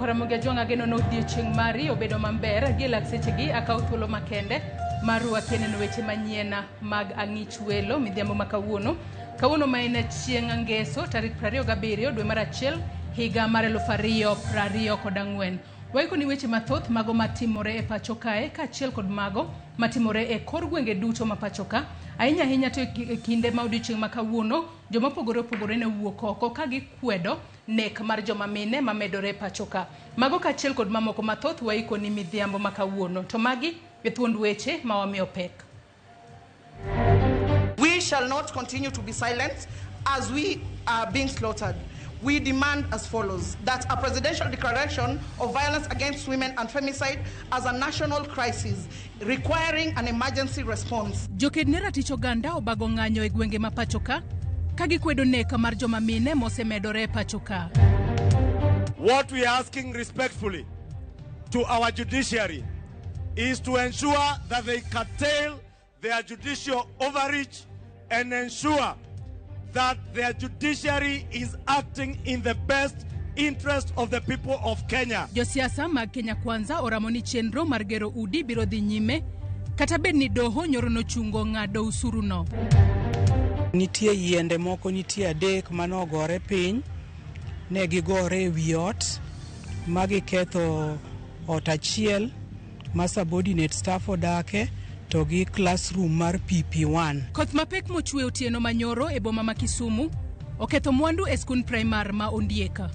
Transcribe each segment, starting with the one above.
Nyakwara Ramogi Ajwang' ageno ni odiechieng' mari obedo maber. Gi e lak sechegi akawo thuolo makende mar rwaki e neno weche manyien mag ang'ich welo midhiambo ma kawuono. Kawuono ma en chieng' ngeso tarik 27 dwe mar achiel higa mar 2024. Waikoni weche mathoth mago matimore e pacho kae kaachiel kod mago matimore e kor gwenge duto ma pacho ka. Ahinya ahinya to e kinde ma odiechieng' ma kawuono joma opogore opogore ne owuok oko ka gikwedo nek mar joma mine mamedore e pacho ka. Mago kaachiel kod mamoko mathoth waikoni midhiambo ma kawuono. To magi e thuond weche ma wamiyo pek. We shall not continue to be silent as we are being slaughtered. We demand as follows: that a presidential declaration of violence against women and femicide as a national crisis requiring an emergency response. Joked ne ratich oganda obago ng'anyo e gwenge ma pacho ka ka gikwedo nek mar joma mine mosemedore e pacho ka. What we are asking respectfully to our judiciary is to ensure that they curtail their judicial overreach and ensure that their judiciary is acting in the best interest of the people of Kenya. Josiasa mag Kenya Kwanza oramo ni chenro mar gero udi biro dhi nyime kata bed ni doho nyoro nochungo ng'ado usuru no. Nitie yiende moko nitie adek manogore piny, ne gigore e wi ot ma giketho ot achiel ma subordinate staff odake to gi classroom mar PP1. Koth mapek mochwe otieno manyoro e boma ma Kisumu oketho mwandu e skund primar ma Ondieka.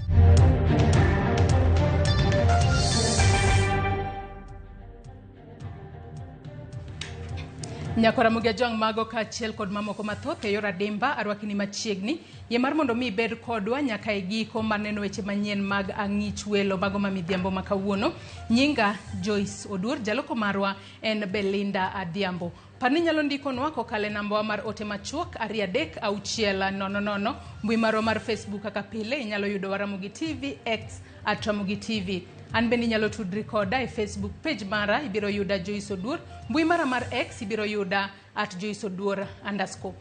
Nyakwar Ramogi Ajwang' mago kaachiel kod mamoko mathoth e yor adimba arwakini machiegni. Yie mar mondo mi ibed kodwa nyaka e giko mar neno weche manyien mag ang'ich welo mago ma midhiambo ma kawuono. Nyinga Joyce Oduor, jaloko marwa en Belinda Adhiambo. Par ni inyalo ndikonwa kokalo e nambawa mar ote machuok 23600. Mbui marwa mar Facebook kaka pile inyalo yudowa Ramogi TV, X at Ramogi TV. An bende inyalo tudri koda e Facebook page mara ibiro yuda Joyce Oduor. Mbui mara mar X ibiro yuda at Joyce Oduor underscore.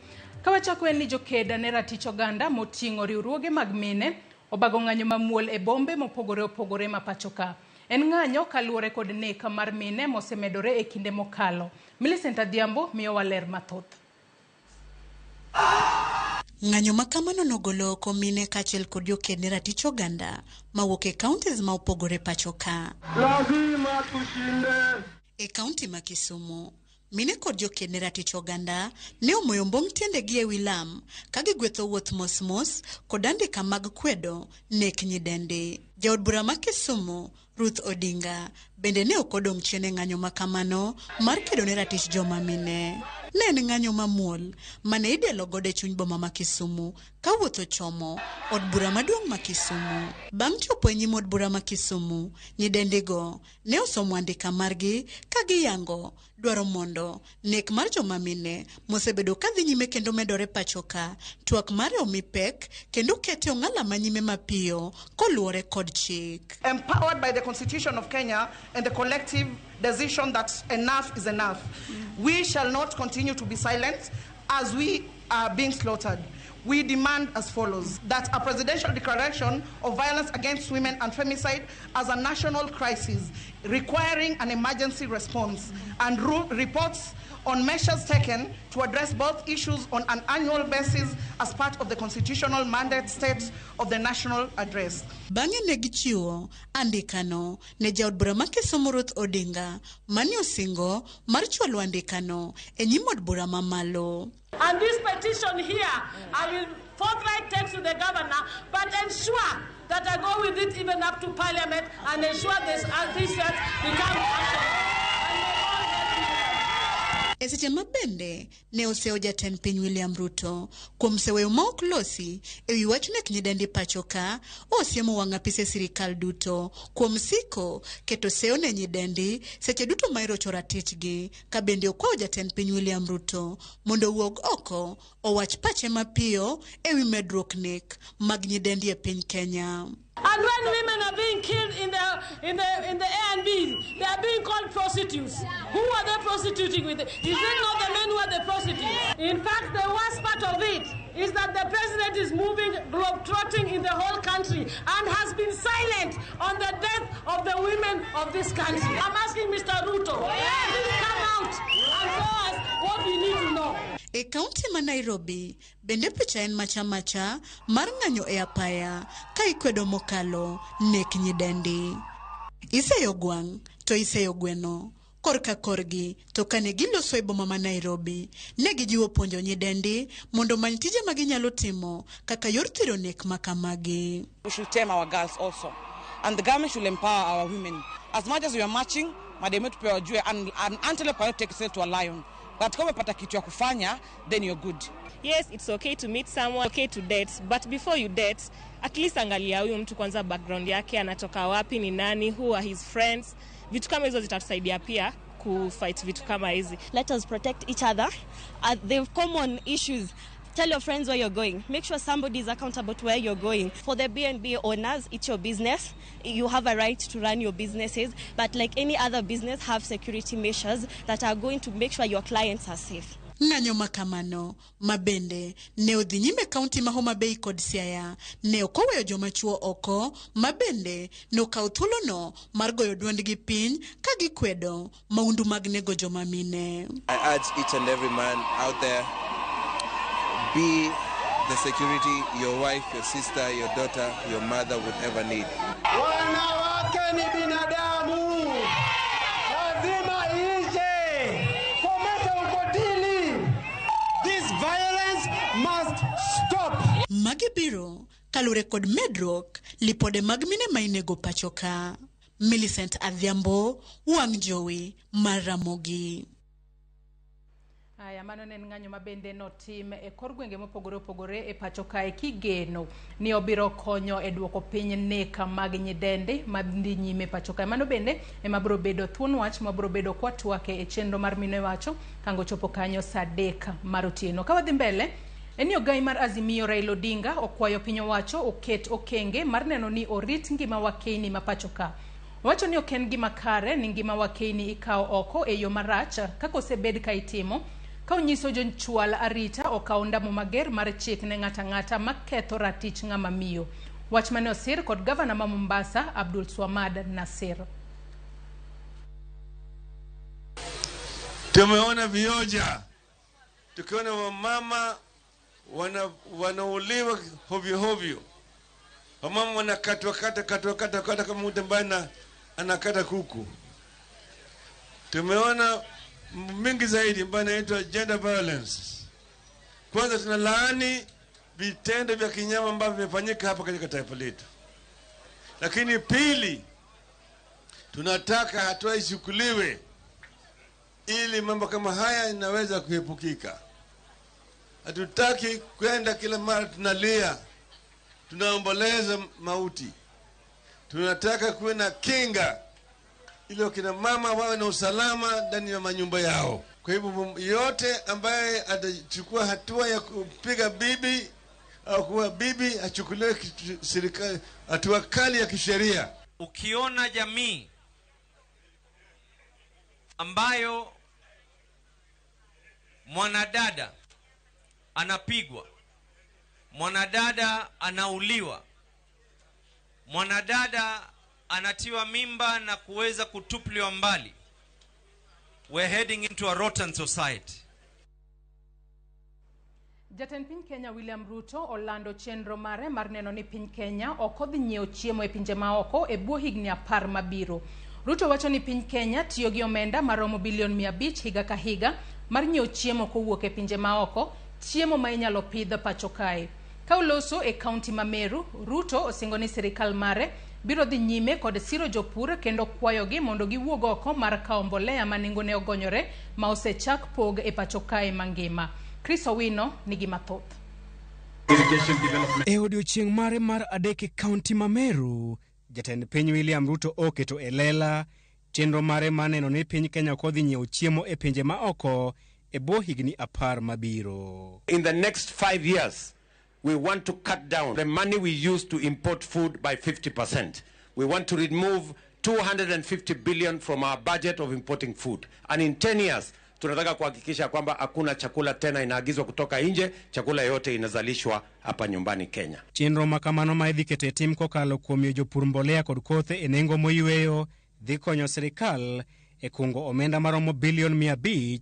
Ka wachako en ni joked ne ratich oganda moting'o riwruoge mag mine obago ng'anyo mamuol e bombe mopogore opogore ma pacho ka. En ng'anyo kaluwore kod nek mar mine mosemedore e kinde mokalo. Millicent Adhiambo miyowa ler mathoth. Ng'anyo ma kamano nogolo oko mine kaachiel kod joked ne ratich oganda mawuok e counties ma opogore pacho ka. Lazima tushinde. E kaunti ma Kisumu, mine kod joked ne ratich oganda ne omoyo mbong' tiendegi e wi lam ka gigwetho wuoth mos mos kod andika mag kwedo nek nyidendi. Jaod bura ma Kisumu, Ruth Odinga, bende ne ok odong' chien e ng'anyo ma kamano mar kedo ne ratich joma mine. Ne en ng'anyo mamuol mane idelo godo e chuny boma ma Kisumu ka wuoth ochomo od bura maduong' ma Kisumu. Bang' chopo e nyim od bura ma Kisumu, nyidendigo ne osomo andika margi ka giyango dwaro mondo nek mar joma mine mosebedo ka dhi nyime kendo medore pacho ka, twak mare omi pek kendo kete ong'ala ma nyime mapiyo koluwore kod chik. Empowered by the Constitution of Kenya and the collective decision that enough is enough. We shall not continue to be silent as we are being slaughtered. We demand as follows: that a presidential declaration of violence against women and femicide as a national crisis requiring an emergency response and reports on measures taken to address both issues on an annual basis as part of the constitutional mandate state of the national address. Bang'e ne gichiwo andikano ne jaod bura ma Kisumu Ruth Odinga mane osingo mar chwalo andikano e nyim od bura mamalo. And this petition here, I will forthright take to the governor, but ensure that I go with it even up to parliament and ensure this become action. E seche ma bende ne oseyo jatend piny William Ruto kuom seweyo ma ok losi e wi wach nek nyidendi pacho ka, osiemo wang' apise sirikal duto kuom siko keto seyo ne nyidendi seche duto ma irocho ratichgi, ka bende okwayo jatend piny William Ruto mondo owuog oko owach pache mapiyo e wi medruok nek mag nyidendi e piny Kenya. And when women are being killed in the A&B, they are being called prostitutes. Who are they prostituting with? Is it not the men who are the prostitutes? In fact, the worst part of it is that the president is moving, globetrotting in the whole country and has been silent on the death of the women of this country. I'm asking Mr. Ruto, please come out and show us what we need to know. E kaunti ma Nairobi, bende picha en macha macha mar ng'anyo e apaya ka ikwedo mokalo nek nyidendi. Iseyo gwang' to iseyo gweno korka korgi to kane giloso e boma ma Nairobi ne gijiwo puonjo nyidendi mondo omany tije ma ginyalo timo kaka yor thiro nek makamagi. We should tame our girls also. And the government should empower our women. As much as we are marching, madem wetu pia wajue an antelope cannot take itself to a lion. But kama umepata kitu ya kufanya, then you're good. Yes, it's okay to meet someone, okay to date, but before you date, at least angalia huyu mtu kwanza, background yake, anatoka wapi, ni nani, who are his friends. Vitu kama hizo zitatusaidia pia kufight vitu kama hizi. Let us protect each other. The common issues. Tell your friends where you're going. Make sure somebody is accountable to where you're going. For the B&B owners, it's your business. You have a right to run your businesses. But like any other business, have security measures that are going to make sure your clients are safe. Ng'anyo makamano ma bende ne odhi nyime kaunti ma Homa Bay kod Siaya ne ok oweyo joma chuo oko ma bende ne okawo thuolono mar goyo duondgi piny ka gikwedo maundu mag nego joma mine. I urge each and every man out there, be the security your wife, your sister, your daughter, your mother would ever need. Wanawake ni binadamu, lazima iishe. Komesha ukatili. This violence must stop. Magi biro kaluwore kod medruok lipode mag mine ma inego pacho ka. Millicent Adhiambo, wang' jowi mar Ramogi. Aya, mano ne en ng'anyo ma bende notim e kor gwenge mopogore opogore e pacho kae kigeno ni obiro konyo e duoko piny nek mag nyidendi madhi nyime pacho kae. Mano bende ema biro bedo thuon wach mabiro bedo kwatwake e chenro mar Mine Wacho kango chopo kanyo saa 3 mar otieno. Ka wadhi mbele, en ni ogai mar Azimio Raila Odinga okwayo piny owacho oket okenge mar neno ni orit ngima wakeyni ma pacho ka. Owacho ni ok en gima kare ni ngima wakeyni ikawo oko e yo marach kaka osebed ka itimo, ka onyiso jochwal arita okaw ondamo mager mar chik ne ng'ato ang'ata maketho ratich ng'ama miyo. Wach mane osir kod gavana ma Mombasa Abdul Swamad Nasir. Tumeona vioja, tukiona wamama wanauliwa hovyo hovyo, wamama wanakatwa kata katwa kata kata kama mtu ambaye anakata kuku. Tumeona mingi zaidi ambayo inaitwa gender violence. Kwanza tunalaani vitendo vya kinyama ambavyo vimefanyika hapa katika taifa letu. Lakini pili, tunataka hatua ichukuliwe ili mambo kama haya inaweza kuepukika. Hatutaki kwenda kila mara tunalia, tunaomboleza mauti. Tunataka kuwe na kinga ili wakina mama wawe na usalama ndani ya manyumba yao. Kwa hivyo yote ambaye atachukua hatua ya kupiga bibi au kuwa bibi achukuliwe serikali hatua kali ya kisheria. Ukiona jamii ambayo mwanadada anapigwa, mwanadada anauliwa, mwanadada anatiwa mimba na kuweza kutupliwa mbali, we're heading into a rotten society. Jatend piny Kenya William Ruto olando chenro mare mar neno ni piny Kenya ok odhi nyiewo chiemo e pinje maoko e bwo higni 10 mabiro. Ruto wacho ni piny Kenya tiyo gi omenda maromo bilion 500 higa ka higa mar nyiewo chiemo kowuok e pinje maoko, chiemo ma inyalo pidh pacho kae. Ka oloso e kaunti ma Meru, Ruto osingo ni sirikal mare biro dhi nyime kod siro jopur kendo kwayogi mondo giwuog oko mar kawo mbolea ma nengone ogonyore ma osechak pog e pacho kae mangima. Chris Owino nigi mathoth. E odiochieng' mare mar adek e kaunti ma Meru, jatend piny William Ruto oketo e lela chenro mare mar neno ni piny Kenya ok odhi nyiewo chiemo e pinje ma oko e bwo higni 10 mabiro. In the next 5 years, We want to cut down the money we use to import food by 50%. We want to remove 250 billion from our budget of importing food. And in 10 years, tunataka kuhakikisha kwamba hakuna chakula tena inaagizwa kutoka nje, chakula yote inazalishwa hapa nyumbani Kenya. Chenro ma kamano ma idhi keto e tim kokalo kuom miyo jopur mbolea kod kothe e nengo moyweyo dhi konyo sirikal e kungo omenda maromo bilion 500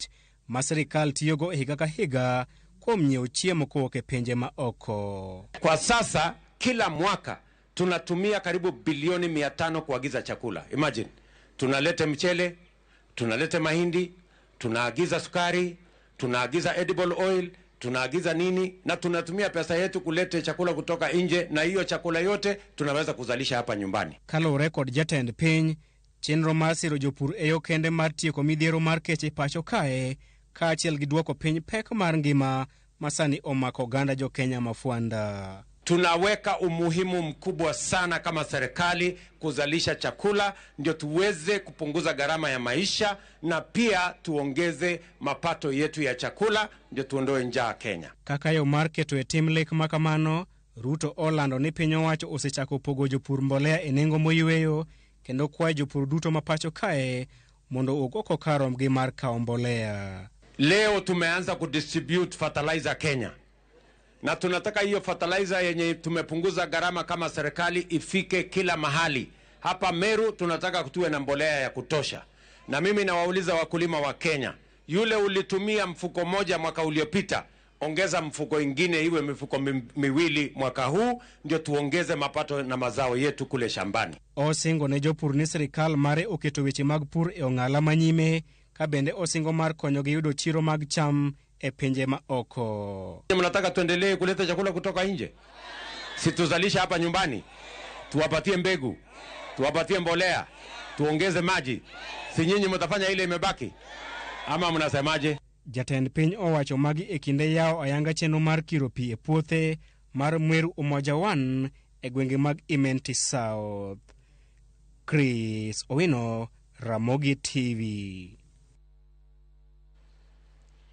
ma sirikal tiyogo e higa ka higa kuom nyiewo chiemo kowuok e pinje ma oko. Kwa sasa kila mwaka tunatumia karibu bilioni 500 kuagiza chakula. Imagine, tunaleta mchele, tunaleta mahindi, tunaagiza sukari, tunaagiza edible oil, tunaagiza nini, na tunatumia pesa yetu kuleta chakula kutoka nje, na hiyo chakula yote tunaweza kuzalisha hapa nyumbani. Kaluwore kod jatend piny, chenro mar siro jopur e yo kende mar tieko midhiero mar kech e pacho kae, kaachiel gi duoko piny pek mar ngima ma sani omako oganda jo-Kenya mafwanda. Tunaweka umuhimu mkubwa sana kama serikali kuzalisha chakula ndio tuweze kupunguza gharama ya maisha na pia tuongeze mapato yetu ya chakula ndio tuondoe njaa Kenya. Kaka yo mar keto e tim lek ma kamano, Ruto olando ni piny owacho osechako pogo jopur mbolea e nengo moyweyo kendo kwayo jopur duto ma pacho kae mondo owuog oko kar rombgi mar kawo mbolea. Leo tumeanza kudistribute fertilizer Kenya. Na tunataka hiyo fertilizer yenye tumepunguza gharama kama serikali ifike kila mahali. Hapa Meru tunataka tuwe na mbolea ya kutosha. Na mimi nawauliza wakulima wa Kenya, yule ulitumia mfuko moja mwaka uliopita, ongeza mfuko ingine iwe mifuko miwili mwaka huu, ndio tuongeze mapato na mazao yetu kule shambani. Osingo ne jopur ni sirikal mare oketo weche mag pur e ong'ala manyime, ka bende osingo mar konyogi yudo chiro mag cham e pinje ma oko. Mnataka tuendelee kuleta chakula kutoka nje? Si tuzalisha hapa nyumbani? Tuwapatie mbegu, tuwapatie mbolea, tuongeze maji. Si nyinyi mtafanya ile imebaki? Ama mnasemaje? Jatend piny owacho magi e kinde yawo ayanga chenro mar kiro pi e puothe mar Mweru Umoja 1 e gwenge mag Imenti South. Chris Owino, Ramogi TV.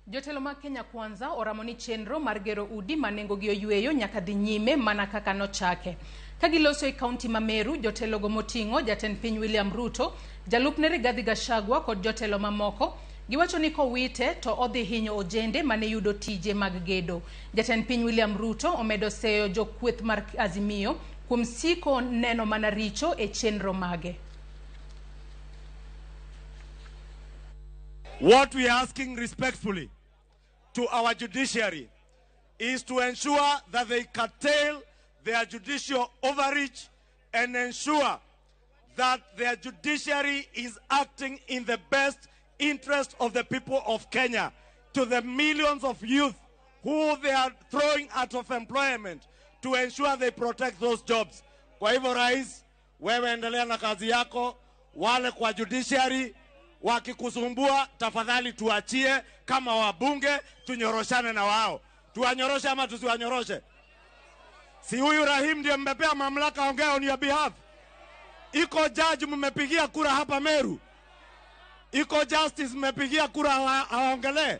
Jotelo mag Kenya Kwanza oramo ni chenro mar gero udi ma nengogi oyweyo nyaka dhi nyime mana kaka nochake. Ka giloso e kaunti ma Meru, jotelogo moting'o jatend piny William Ruto, jalupne Rigathi Gachagua kod jotelo mamoko giwacho ni kowite to odhi hinyo ojende mane yudo tije mag gedo. Jatend piny William Ruto omedo seyo jokweth mar Azimio kuom siko neno mana richo e chenro mage. What we are asking respectfully to our judiciary is to ensure that they curtail their judicial overreach and ensure that their judiciary is acting in the best interest of the people of Kenya, to the millions of youth who they are throwing out of employment, to ensure they protect those jobs. Kwa hivyo Rais, wewe endelea na kazi yako, wale kwa judiciary wakikusumbua tafadhali tuachie kama wabunge tunyoroshane na wao. Tuwanyoroshe ama tusiwanyoroshe? Si huyu Rahim ndiye mmepea mamlaka ongea on your behalf? Iko judge mmepigia kura hapa Meru? Iko justice mmepigia kura aongelee?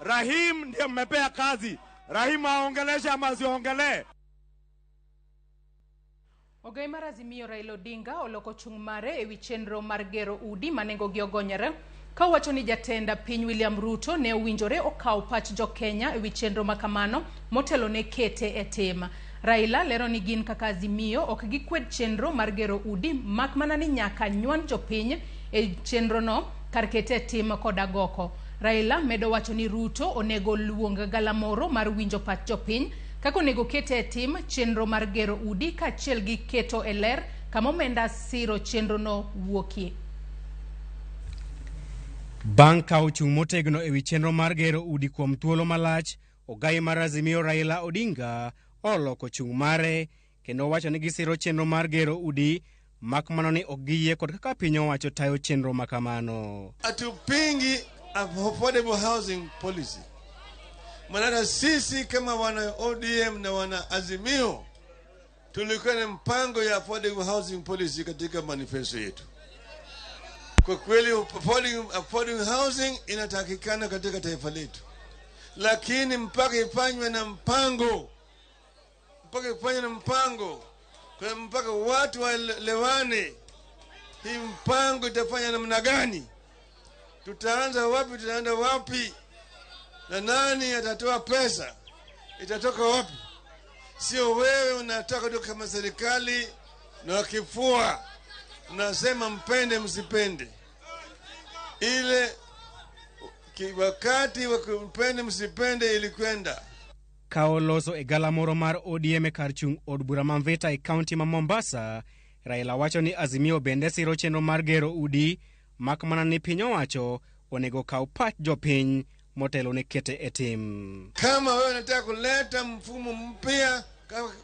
Rahim ndiye mmepea kazi. Rahim aongeleshe ama asiongelee? Ogai mar Azimio Raila Odinga oloko chung' mare ewi chenro mar gero udi ma nengogi ogonyore ka owacho ni jatend piny William Ruto ne owinjore okaw pach jo-Kenya ewi chenro ma kamano motelo ne kete e tim. Raila lero ni gin kaka Azimio ok gikwed chenro mar gero udi mak mana ni nyaka nyuan jopiny e chenrono kar kete e tim kod agoko. Raila medo wacho ni Ruto onego luong galamoro mar winjo pach jopiny kaka onego kete e tim chenro mar gero udi kaachiel gi keto e ler kama omenda siro chenrono wuokie. Bang' ka ochung' motegno ewi chenro mar gero udi kuom thuolo malach, ogai mar Azimio Raila Odinga oloko chung' mare kendo owacho ni gisiro chenro mar gero udi mak mana ni ok giyie kod kaka piny owacho tayo chenro ma kamano. Hatupingi affordable housing policy. Maana sisi kama wana ODM na wana Azimio tulikuwa na mpango ya affordable housing policy katika manifesto yetu. Kwa kweli affordable housing inatakikana katika taifa letu, lakini mpaka ifanywe na mpango. mpaka ifanye na mpango, kuna mpaka watu waelewane. Hii mpango itafanya namna gani? Tutaanza wapi? Tutaenda wapi? Na nani atatoa pesa? Itatoka wapi? Sio wewe unataka tu kama serikali na kifua unasema mpende msipende. Ile wakati wa kumpende msipende ilikwenda. Ka oloso e galamoro mar ODM e kar chung' od bura ma Mvita e kaunti ma Mombasa, Raila wacho ni Azimio bende siro chenro mar gero udi mak mana ni piny owacho onego kaw pach jopiny motelo ne kete e tim. Kama wewe unataka kuleta mfumo mpya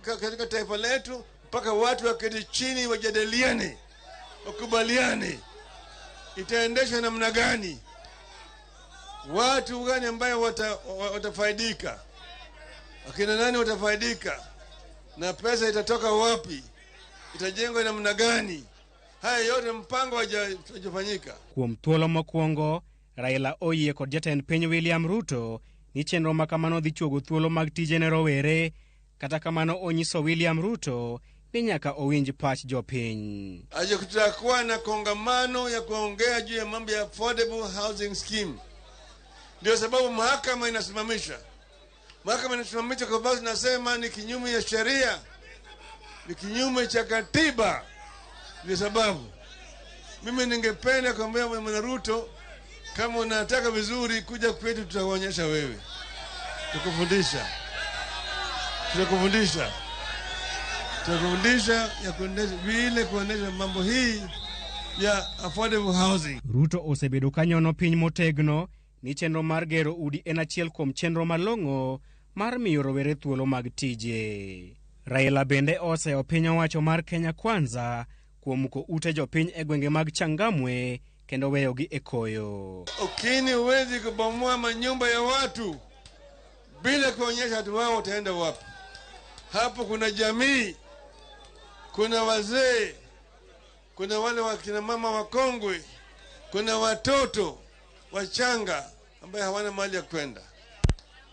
katika taifa letu, mpaka watu waketi chini wajadiliane, wakubaliane itaendeshwa namna gani, watu gani ambayo watafaidika, akina nani watafaidika, na pesa itatoka wapi, itajengwa namna gani. Haya yote mpango haujafanyika. Kuom thuolo mokwongo, Raila oyie kod jatend piny William Ruto ni chenro ma kamano dhi chuogo thuolo mag tije ne rowere. Kata kamano onyiso William Ruto ni nyaka owinj pach jopiny. Aje kutakuwa na kongamano ya kuongea juu ya mambo ya affordable housing scheme. Ndio sababu mahakama inasimamisha. Mahakama inasimamisha kwa sababu tunasema ni kinyume ya sheria, ni kinyume cha katiba. Ndio sababu mimi ningependa kuambia Bwana Ruto, kama unataka vizuri kuja kwetu, tutakuonyesha wewe, tukufundisha, tutakufundisha, tutakufundisha ya kuendesha vile kuendesha mambo hii ya affordable housing. Ruto osebedo ka nyono piny motegno ni chenro mar gero udi en achiel kuom chenro malong'o mar miyo rowere thuolo mag tije. Raila bende oseyo piny owacho mar Kenya Kwanza kuom muko ute jopiny e gwenge mag Changamwe kendo weyogi e koyo. Ukini huwezi kubomoa manyumba ya watu bila kuonyesha watu wao wataenda wapi. Hapo kuna jamii, kuna wazee, kuna wale wakina mama wakongwe, kuna watoto wachanga ambaye hawana mahali ya kwenda.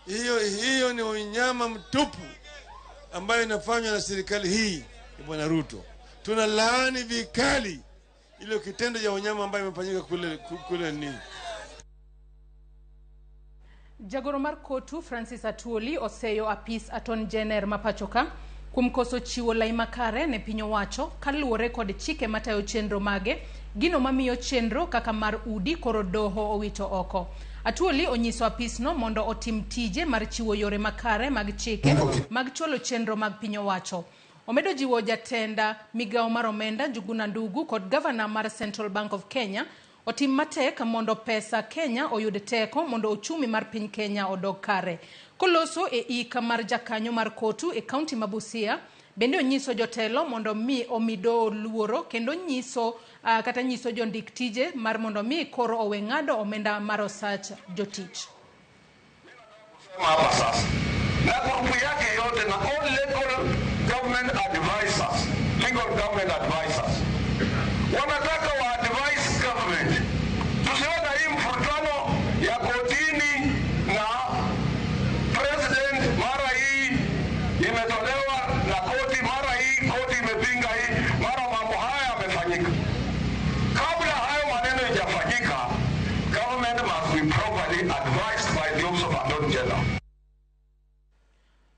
Hiyo ni unyama mtupu ambayo inafanywa na serikali hii ya Bwana Ruto. Tunalaani vikali ile kitendo cha unyama ambayo imefanyika kule ni. Jagoro mar Kotu Francis Atwoli oseyo apis Attorney General ma pachoka kuom koso chiwo lai makare ne piny owacho kaluwore kod chike matayo chenro mage, gino mamiyo chenro kaka mar udi koro doho owito oko. Atwoli onyiso apisno mondo otim tije mar chiwo yore makare mag chike mag chwalo chenro mag piny owacho. Omedo jiwo jatenda migawo mar omenda Njuguna Ndugu kod gavana mar Central Bank of Kenya otim matek mondo pesa Kenya oyud teko mondo ochumi mar piny Kenya odog kare. Koloso e ika mar jakanyo mar Kotu e kaunti ma Busia, bende onyiso jotelo mondo mi omi doho luoro kendo nyiso kata nyiso jondik tije mar mondo mi koro owe ng'ado omenda mar osach jotich. Hapa sasa na grupu yake yote na all legal government advisors, legal government advisors wanataka wa advise government. Tusiwe na hii mfurutano ya kotini na president, mara hii imetolewa na koti, mara hii koti imepinga hii, mara mambo haya yamefanyika. Kabla hayo maneno yajafanyika, government must be properly advised by the office of Attorney General.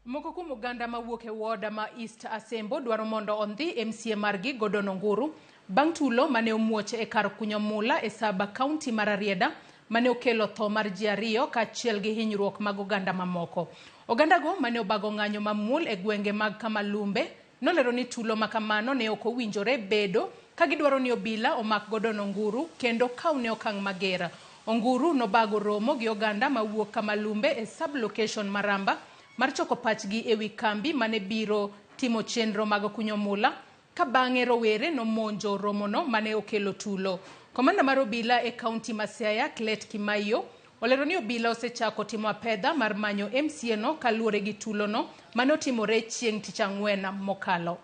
Moko kuom oganda mawuok e woda ma East Asembo dwaro mondo ondhi MCA margi Gordon Onguru bang' tulo mane omuoch e kar kunyo mula e Saba kaunti mar Rarieda mane okelo tho mar ji ariyo kaachiel gi hinyruok mag oganda mamoko. Ogandago mane obago ng'anyo mamuol e gwenge mag Kamalumbe nolero ni tulo makamano ne ok owinjore bedo ka gidwaro ni obila omak Gordon Onguru kendo kawne okang' mager. Onguru nobago romo gi oganda mawuok Kamalumbe e sub-location Maramba mar choko pachgi ewi kambi mane biro timo chenro mag kunyo mula ka bang'e rowere nomonjo romono mane okelo tulo. Komanda mar obila e kaunti ma Siaya, Clet Kimaiyo, olero ni obila osechako timo apedha mar manyo MCA no kaluwore gi tulono mane otimore chieng' tich ang'wen mokalo.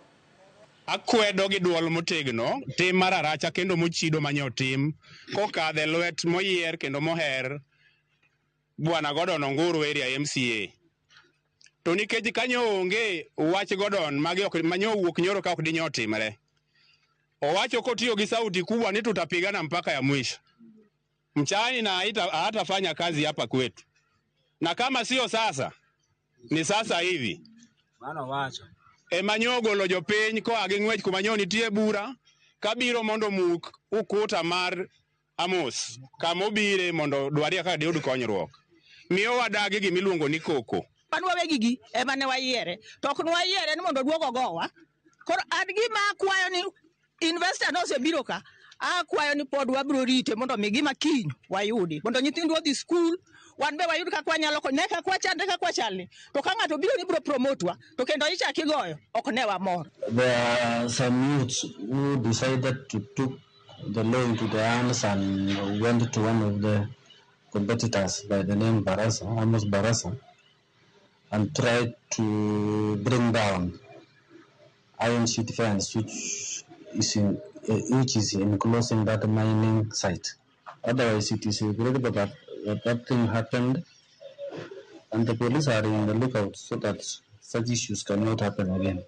Akwedo gi duol motegno tim mar aracha kendo mochido manye otim kokadhe lwet moyier kendo moher Bwana Gordon Onguru area MCA. To nikech kanyo onge wach Gordon magi ok manyo wuok nyoro ka ok dinyo timre. Owacho kotiyo gi sauti kubwa ni tutapigana mpaka ya mwisho. Mchina hatafanya kazi hapa kwetu, na kama sio sasa ni sasa hivi. Ema nyogolo jopiny koa gi ng'wech kuma nyo nitie bura kabiro mondo muk ukuta mar Amos kama obire mondo dwarie kaka diyud konyruok. Miyo wadagi gimiluongo ni koko. Wan wawegi gi ema ne wayiere, to ok nwayiere ni mondo oduog ogowa. Koro an gima akwayo ni investor nosebiro ka, akwayo ni pod wabiro rite mondo mi gima kiny wayudi, mondo nyithindwa odhi skul, wan be wayud kaka wanyalo konyo. Ne kaka wachandre kaka wachalni, to ka ng'ato biro ni biro promote wa, to kendo ichak igoyo, ok ne wamor. There are some youths who decided to took the law into their hands and went to one of the competitors by the name Barasa, Amos Barasa, and tried to bring down iron sheet fence, which is enclosing that mining site. Otherwise, it is regrettable that that thing happened, and the police are in the lookout so that such issues cannot happen again.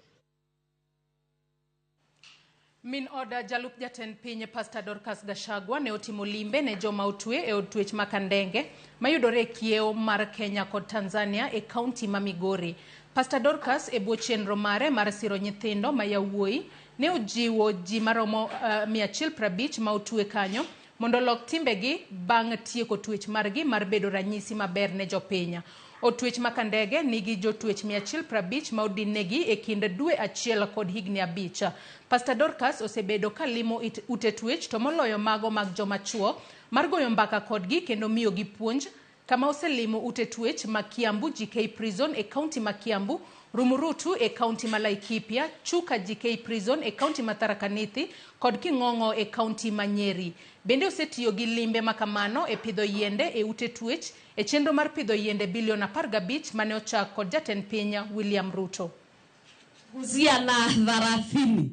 Min oda jalup jatend piny Pastor Dorcas Gachagua ne otimo limbe ne joma otwe e od twech ma Kandenge mayudore e kiewo mar Kenya kod Tanzania e kaunti ma Migori. Pastor Dorcas e bwo chenro mare mar siro nyithindo ma yawuoyi ne ojiwo ji maromo 150 ma otwe kanyo mondo olok timbegi bang' tieko twech margi mar bedo ranyisi maber ne jopiny. Od twech ma Kandege nigi jotwech 150 ma odinnegi e kind dwe achiel kod higni 5. Pastor Dorcas osebedo ka limo ute twech to moloyo mago mag joma chuo mar goyo mbaka kodgi kendo miyogi puonj kama oselimo ute twech ma Kiambu GK Prison e kaunti ma Kiambu, Rumurutu e kaunti ma Laikipia, Chuka GK Prison e kaunti ma Tharaka Nithi kod King'ong'o e kaunti ma Nyeri. Bende osetiyo gi limbe makamano e pidho yiende e ute twech e chenro mar pidho yiende bilion 15 mane ochak kod jatend piny William Ruto. Guzia na 30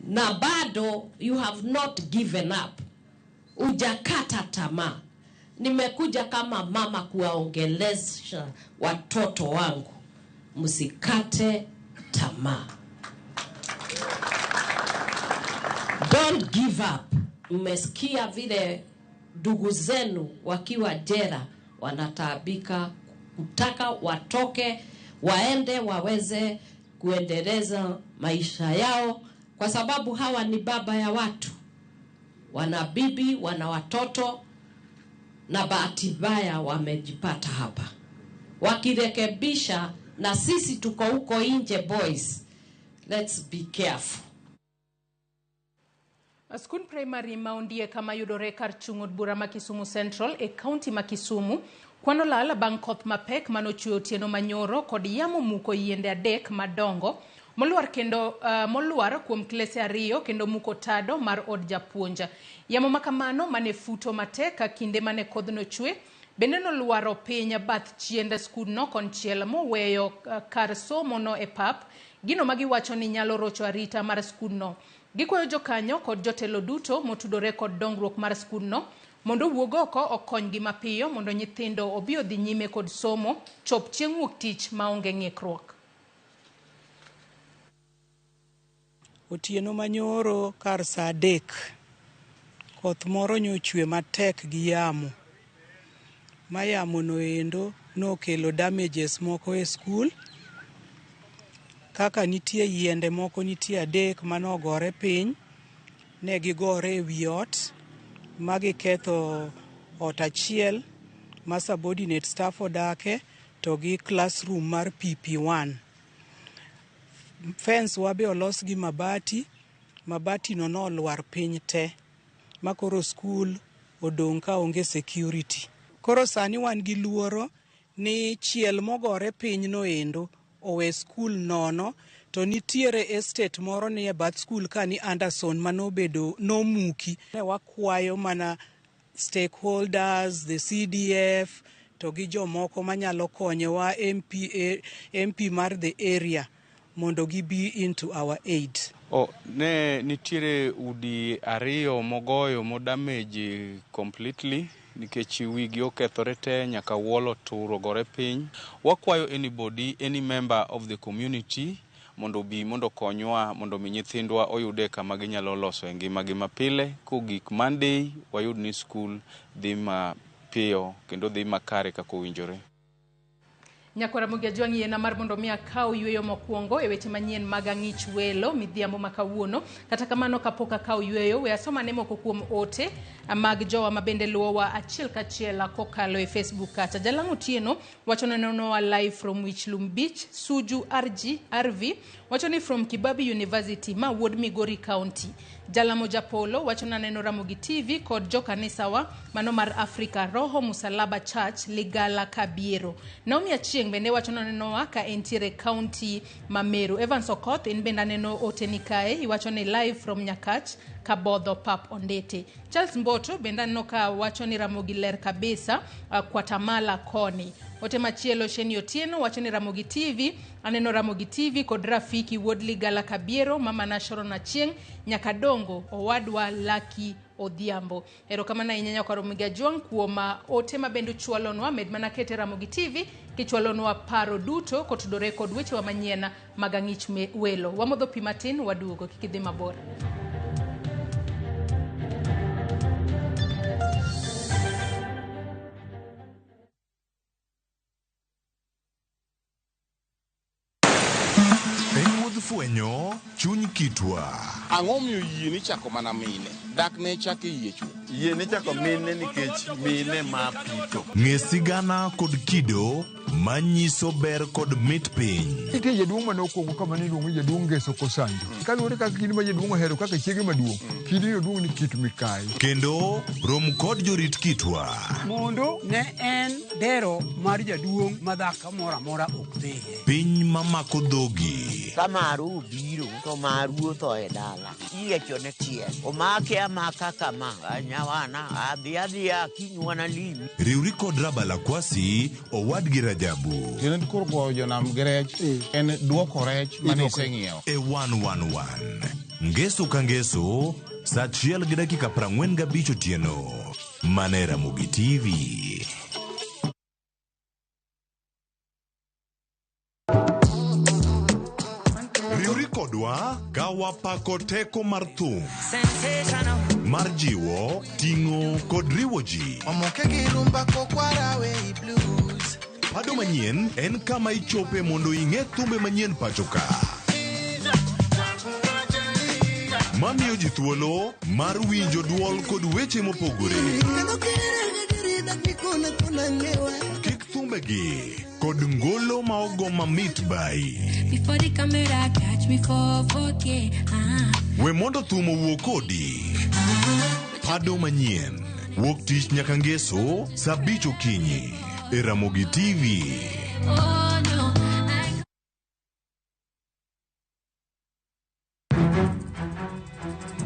na bado you have not given up, ujakata tamaa. Nimekuja kama mama kuwaongelesha watoto wangu, msikate tamaa. Don't give up. Mmesikia vile ndugu zenu wakiwa jela wanataabika kutaka watoke waende waweze kuendeleza maisha yao, kwa sababu hawa ni baba ya watu, wana bibi, wana watoto, na bahati mbaya wamejipata hapa. Wakirekebisha, na sisi tuko huko nje boys, let's be careful. Skund primary ma Ondie kama yudore kar chung' od bura ma Kisumu Central e kaunti ma Kisumu kwano lal bang' koth mapek manochwe otieno manyoro kod yamo muko yiende 3 madongo molwar kendo molwar kuom klese 2 kendo muko tado mar od japuonj. Yamo makamano mane futo matek kinde mane kodhno chwe bende nolwaro piny bath chiend skundno konchiel moweyo kar somo no e pap, gino magiwacho ni nyalo rocho arita mar skundno. Gikwayo jokanyo kod jotelo duto motudore kod dongruok mar skundno mondo owuog oko okonygi mapiyo mondo nyithindo obi odhi nyime kod somo chop chieng' wuok tich maonge ng'ikruok. Otieno manyoro kar saa 3, koth moro nyochwe matek gi yamo, ma yamo noendo nokelo damages moko e skul, kaka nitie yiende moko nitie 3 manogore piny, ne gigore e wi ot, ma giketho ot achiel ma subordinate staff odake to gi classroom mar PP1. Fence wa be olos gi mabati, mabati no nolwar piny te, ma koro skul odong' ka onge security. Koro sani wan gi luoro ni chiel mogore piny noendo owe skul nono, to nitiere estate moro ni e bath skul ka ni Anderson manobedo nomuki. Ne wakwayo mana stakeholders, the CDF, to gi jomoko manyalo konyowa, MP mar the area, mondo gibi into our aid. Ne nitiere udi 2 mogoyo modamage completely. nikech wigi okethore te nyaka wall otur ogore piny. Wakwayo anybody, any member of the community mondo obi mondo okonywa mondo mi nyithindwa oyude kama ginyalo loso e ngimagi mapile. Kogik Monday wayud ni skul dhi mapiyo kendo dhi makare kaka owinjore. Nyakwara Ramogi Ajwang' yiena mar mondo mi akaw yueyo mokwongo e weche manyien mag ang'ich welo midhiambo ma kawuono. Kata kamano kapok akaw yueyo, we asomane moko kuom ote mag jowa ma bende luwowa achiel kachiel kokalo e Facebook kacha. Jalang' Otieno wacho ni nenowa live from Wichlum Beach. Suju RG RV wacho ni from Kibabi University ma wuod Migori County. Jalamo Japolo wacho ni aneno Ramogi TV kod jokanisawa mano mar Africa Roho Musalaba Church Ligala Kabiero. Naomi Achieng' bende wacho ni onenowa ka entiere county ma Meru. Evans Okoth in bende aneno oteni kae iwacho ni live from Nyakach Kabodho Pap Ondete. Charles Mboto bende aneno ka wacho ni Ramogi ler kabisa Kwatamala koni. Ote machielo Sheni Otieno wacho ni Ramogi TV, aneno Ramogi TV kod Rafiki wuod Ligala Kabiero, mama na Sharon Achieng', Nyakadongo, owadwa Lucky Odhiambo. Erokamano ahinya nyakwar Ramogi Ajwang' kuom ote ma bende uchwalonwa. Med mana kete Ramogi TV kichwalonwa paro duto kotudore kod wechewa manyien mag ang'ich welo. Wamodho pi matin, waduogo, kik idhi mabor. En wuodh fwenyo chuny kitwa. Ang'o miyo yie ni chako mana mine? Dak ne chak e yie chwo. Yie ni chako mine nikech mine ma pito. Ng'e sigana kod kido manyiso ber kod mit piny. Nitie jaduong' mane okwongo kama ne iluongo ni jaduong' Ngeso Kosanjo. Kaluwore kaka kidi ma jaduong' ohero kaka chiege maduong', kidino duong' ni Kit Mikayi. Kendo rom kod jorit kitwa. Mondo ne en dero mar jaduong' ma dhako moro amora ok dhiye. Piny mamako dhogi. Ka maru obiro to maru otho e dala. Iyiecho ne tiel. Omake amaka kama. Nyawana adhi adhiya kiny wanalimi. Riwri kod Rabala Kwasi owadgi Rajabu. Tiende koro goyo jonam gi rech en duoko rech mane iseng'iewo. E 111. Ngeso ka ngeso, saa 1:45 otieno. Mana e Ramogi TV. Riwri kodwa ka wapako teko mar thum mar jiwo, ting'o kod riwo ji. Omoke gi rumba kokwara we blues. Pado manyien en kama ichope mondo ing'e thumbe manyien pacho ka. Mamiyo ji thuolo mar winjo duol kod weche mopogore. Kik thumbegi kod ngolo ma ogo mamit bai. Before the camera catch me for 4K. We mondo thum owuo kodi. Pado manyien wuok tich nyaka ngeso saa 5 okinyi e Ramogi TV. Oh no.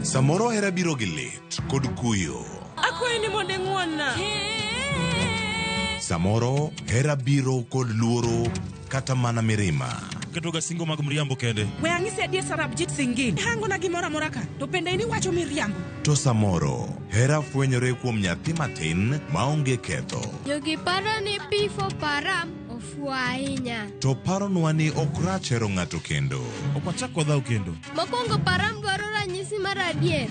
I Samoro hera biro gi lit kod kuyo. Akwayi ni mondo ing'won-na. Samoro hera biro kod luoro kata mana mirima. Ketoga singo mag mriambo kende. We ang'isi adier Sarabjit Singh. Hangona gimoro amora ka, to bende in iwacho miriambo. To samoro hera fwenyore kuom nyathi matin maonge ketho. Jogi paro ni P4 Param ofuwo ahinya. To paronwa ni ok rach hero ng'ato kendo. Ok wachak wadhaw kendo. Mokwongo Param dwaro ranyisi mar adier.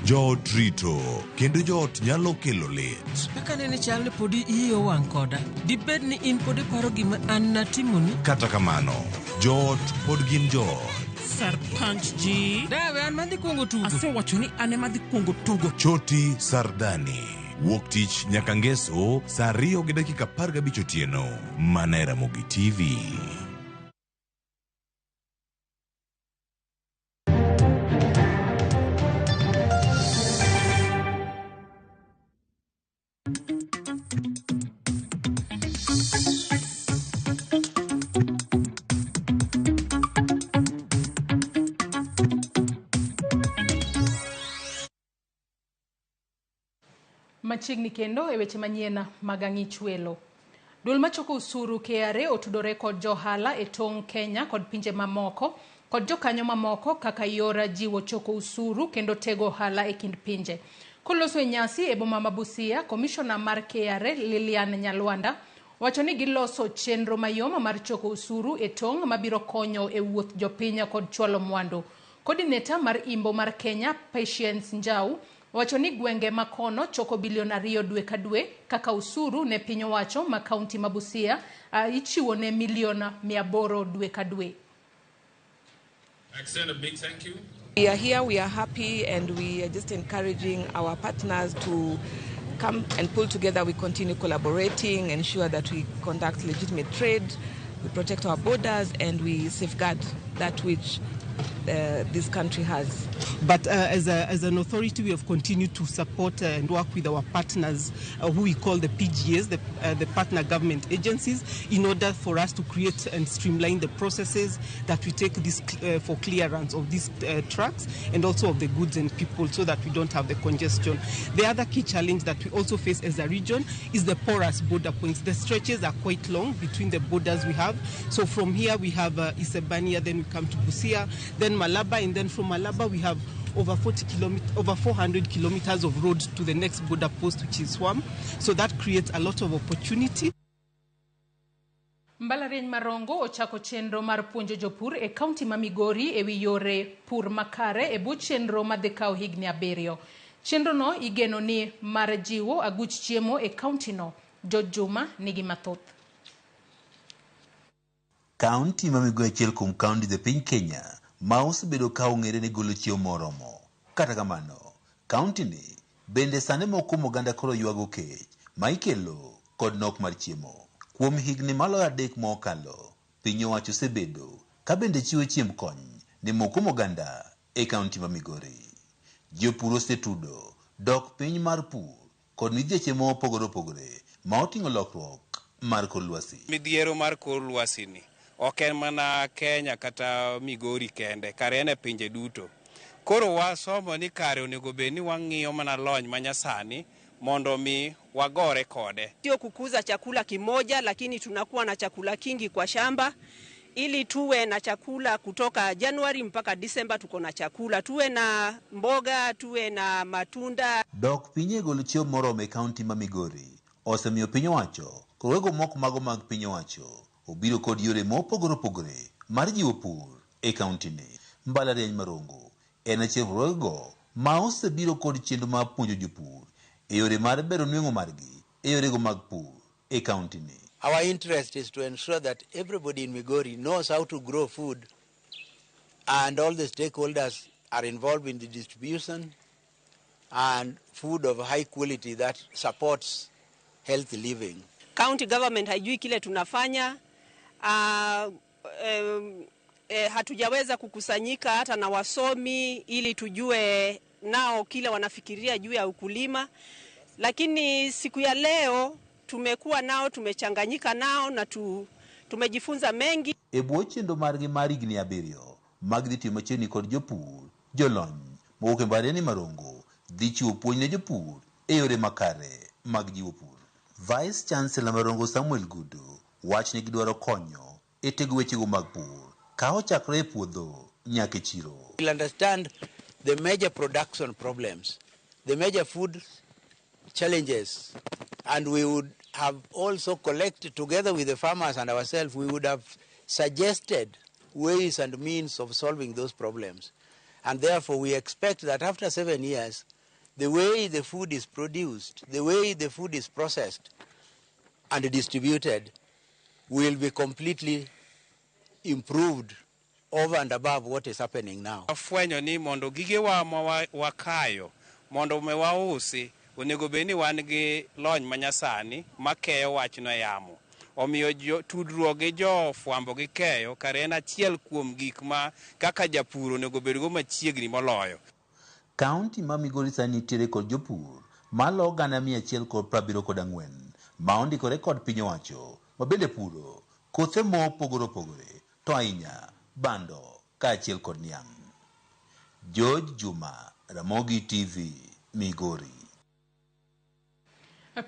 Joot rito kendo joot nyalo kelo lit. Kaka nene chal ni podi iyi owang' koda. Dibed ni in pod iparo gima an natimoni? Kata kamano, joot pod gin joot. Sarpanch ji. Dawe an madhi kuongo tugo. Asewacho ni an ema dhi kuongo tugo. Choti Sardani. Wuok tich nyaka ngeso saa 2:15 otieno. Mana e Ramogi TV. Machiegni kendo e weche manyien mag ang'ich welo. Duol machoko osuru KRA otudore kod johala e tong' Kenya kod pinje mamoko kod jokanyo mamoko kaka yor jiwo choko osuru kendo tego ohala e kind pinje. Koloso e nyasi e boma ma Busia, komishona mar KRA Lilian Nyalwanda wacho ni giloso chenro mayom mar choko osuru e tong' mabiro konyo e wuoth jopiny kod chwalo mwandu. Coordinator mar Imbo mar Kenya, Patience Njau, wacho ni gwenge ma kono choko bilion 2 dwe ka dwe kaka osuru ne piny owacho ma kaunti ma Busia ichiwo ne milion 800 dwe ka dwe. I extend a big thank you. We are here, we are happy, and we are just encouraging our partners to come and pull together. We continue collaborating, ensure that we conduct legitimate trade, we protect our borders, and we safeguard that which this country has. But as an authority, we have continued to support and work with our partners, who we call the PGAs, the partner government agencies, in order for us to create and streamline the processes that we take this for clearance of these trucks and also of the goods and people, so that we don't have the congestion. The other key challenge that we also face as a region is the porous border points. The stretches are quite long between the borders we have. So from here we have Isebania, then we come to Busia, then Malaba, and then from Malaba we have over 400 kilometers of road to the next border post, which is Swam. So that creates a lot of opportunity. Mbalariany Marongo ochako chenro mar puonjo jopur e kaunti ma Migori ewi yore pur makare e bwo chenro madhi kawo higni 7. Chenro no igeno ni mar jiwo aguch chiemo e kaunti no. George Juma nigi mathoth. Kaunti ma Migori achiel kuom kaunti e piny Kenya ma osebedo ka ong'ere ni golo chiemo moromo. Kata kamano, kaunti ni bende sani moko kuom oganda koro ywago kech ma ikelo kod nok mar chiemo. Kuom higni maloyo 3 mokalo, piny owacho osebedo ka bende chiwo chiemb kony ne moko kuom oganda e kaunti ma Migori. Jopur osetudo dok piny mar pur kod midhieche mopogore opogore ma oting'o lokruok mar kor lwasi. Midhiero mar kor lwasi ni ok en mana Kenya kata Migori kende, kare en e pinje duto. Koro wasomo ni kare onego bed ni wang'iyo mana lony manyasani mondo mi wagore kode. Sio kukuza chakula kimoja, lakini tunakuwa na chakula kingi kwa shamba ili tuwe na chakula kutoka Januari mpaka Disemba. Tuko na chakula, tuwe na mboga, tuwe na matunda. Dok piny e golo chiemo moromo e kaunti ma Migori osemiyo piny owacho kod wego moko mago mag piny owacho obiro kod yore mopogore opogore mar jiwo pur e kaunti ni. Mbalariany Marongo en achiel kuom wego ma osebiro kod chenro mar puonjo jopur e yore mar bero nweng'o margi e yorego mag pur e kaunti ni. Our interest is to ensure that everybody in Migori knows how to grow food, and all the stakeholders are involved in the distribution and food of high quality that supports healthy living. County government haijui kile tunafanya. Hatujaweza kukusanyika hata na wasomi ili tujue nao kile wanafikiria juu ya ukulima. Lakini siku ya leo tumekuwa nao, tumechanganyika nao na tumejifunza mengi. E bwo chenro margi mar higni 7 mag dhi tiyo machiegni kod jopur, jolony mowuok e mbalariany Marongo dhi chiwo puonj ne jopur e yore makare mag jiwo pur. Vice Chancellor Marongo Samuel Gudu wach ni gidwaro konyo e tego wechego mag pur ka ochakore e puodho nyaka e chiro. We'll understand the major production problems, the major food challenges, and we would have also collected together with the farmers and ourselves, we would have suggested ways and means of solving those problems. And therefore we expect that after 7 years, the way the food is produced, the way the food is processed and distributed will be completely improved over and above what is happening now. Afwenyo ni mondo gigewa ma wakayo, mondo me wausi, onego bed ni wan gi lony manyasani makeyo wachno e yamo. Omiyo tudruok gi jofwambo gi keyo kare en achiel kuom gik ma kaka japur onego bedgo machiegni moloyo. Kaunti ma Migori sani nitiere kod jopur malo 174 ma ondikore kod piny owacho ma bende puro kothe mopogore opogore to ahinya bando kaachiel kod niang'. George Juma, Ramogi TV, Migori.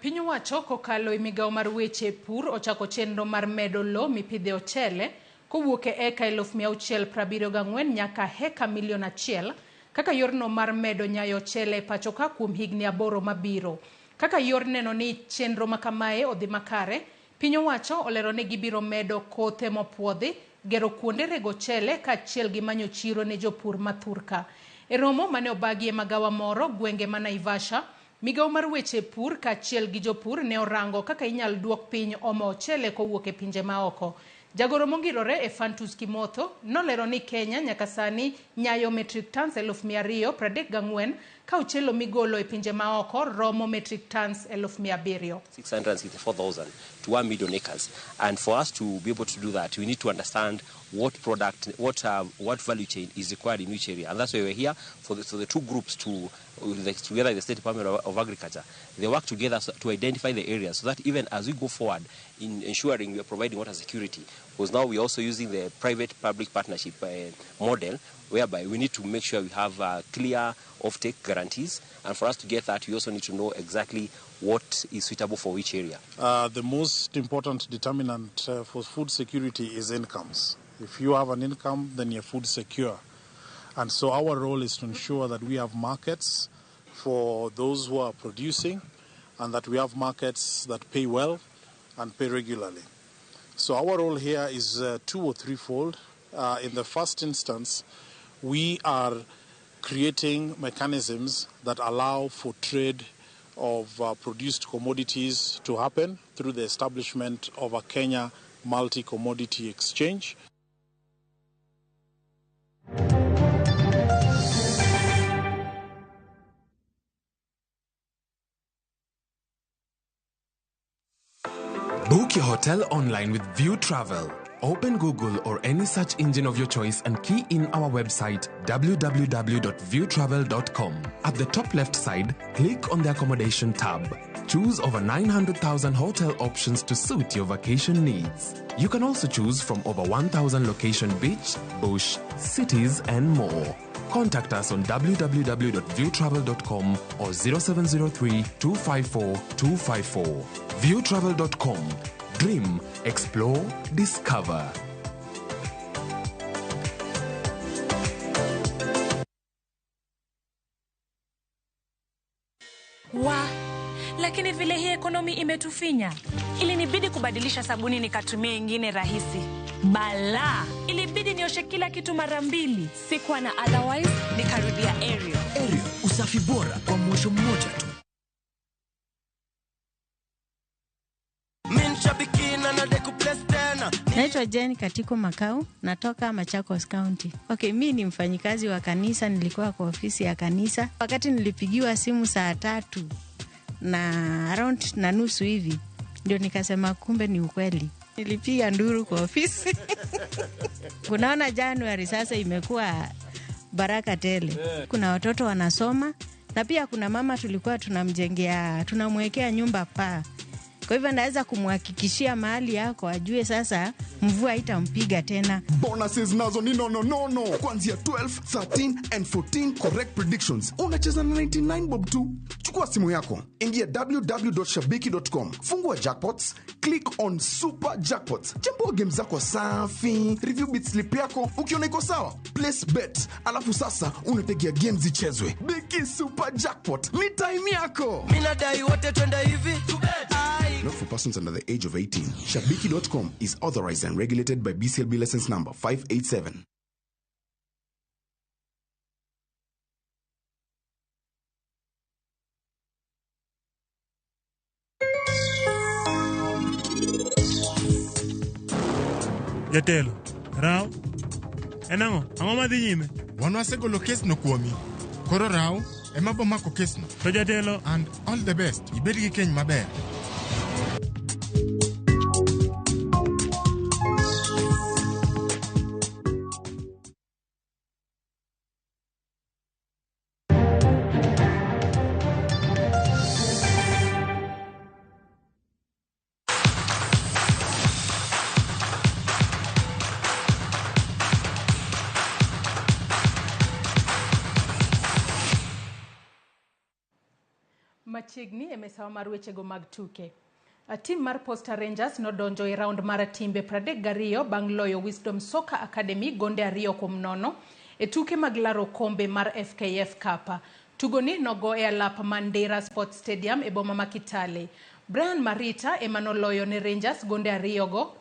Piny owacho kokalo e migawo mar weche pur ochako chenro mar medo lowo mipidhe ochele kowuok e eka 674 nyaka heka milion 1 kaka yorno mar medo nyayo ochele e pacho ka kuom higni 8 mabiro. Kaka yor neno ni chenro makamae odhi makare, piny owacho olero ni gibiro medo kothe mopuodhi, gero kuonde rego ochele kaachiel gi manyo chiro ne jopur mathurka. E romo mane obagi e magawa moro gwenge ma Naivasha, migawo mar weche pur kaachiel gi jopur ne orango kaka inyal duok piny omo ochele kowuok e pinje maoko. Jagoro mongirore Ephantus Kimotho nolero ni Kenya nyaka sani nyayo metric tons 234,000 ka ochelo migolo e pinje maoko romo metric tons 700,000. 664,000 to 1 million acres. And for us to be able to do that, we need to understand what product, what value chain is required in which area. And that's why we're here for the two groups to, together with the State Department of Agriculture, they work together to identify the areas so that even as we go forward in ensuring we are providing water security, because now we're also using the private-public partnership model, whereby we need to make sure we have clear offtake guarantees. And for us to get that, we also need to know exactly what is suitable for which area. The most important determinant for food security is incomes. If you have an income, then you're food secure. And so our role is to ensure that we have markets for those who are producing and that we have markets that pay well and pay regularly. So our role here is two or threefold. In the first instance, we are creating mechanisms that allow for trade of produced commodities to happen through the establishment of a Kenya multi-commodity exchange. Book your hotel online with View Travel. Open Google or any search engine of your choice and key in our website www.viewtravel.com. At the top left side, click on the accommodation tab. Choose over 900,000 hotel options to suit your vacation needs. You can also choose from over 1,000 location beach, bush, cities and more. Contact us on www.viewtravel.com or 0703 254 254. Viewtravel.com. Dream, explore, discover. Wa, lakini vile hii ekonomi imetufinya. Ilinibidi kubadilisha sabuni nikatumia ingine rahisi. Bala, ilibidi nioshe kila kitu mara mbili. Sikuwa na otherwise, nikarudia Ariel. Ariel, usafi bora kwa mwosho mmoja tu. Naitwa Jane Katiko Makau, natoka Machakos County. Okay, mi ni mfanyikazi wa kanisa, nilikuwa kwa ofisi ya kanisa. Wakati nilipigiwa simu saa 3 na around 3:30 hivi, ndio nikasema kumbe ni ukweli. Nilipiga nduru kwa ofisi. Kunaona January sasa imekuwa baraka tele. Kuna watoto wanasoma na pia kuna mama tulikuwa tunamjengea, tunamwekea nyumba paa. Kwa hivyo naweza kumhakikishia mahali yako ajue sasa mvua haitampiga tena. Bonuses nazo ni no. Kuanzia 12, 13 and 14 correct predictions. Unacheza na 99 bob tu. Chukua simu yako, ingia www.shabiki.com, fungua jackpots, click on super jackpots. Chambua game zako safi, review bit slip yako, ukiona iko sawa, place bet. Alafu sasa unategea games zichezwe. Biki super jackpot, ni time yako. Mimi nadai wote twende hivi. Not for persons under the age of 18. Shabiki.com is authorized and regulated by BCLB license number 587. Jatelo, Rao, enang'o, ang'o madhi nyime? Wan wasegolo kesno kuomi. Koro Rao, ema bo mako kesno. To jatelo, and all the best, ibed gi keny maber. Machiegni e mesawa mar wechego mag tuke. Tim mar Posta Rangers nodonjo e round mar timbe 32 bang' loyo Wisdom Soccer Academy gonde 2-0 e tuke mag laro okombe mar FKF Cup. Tugoni nogo e alap Mandera Sports Stadium e boma ma Kitale. Brian Marita ema noloyo ne Rangers gonde ariyogo.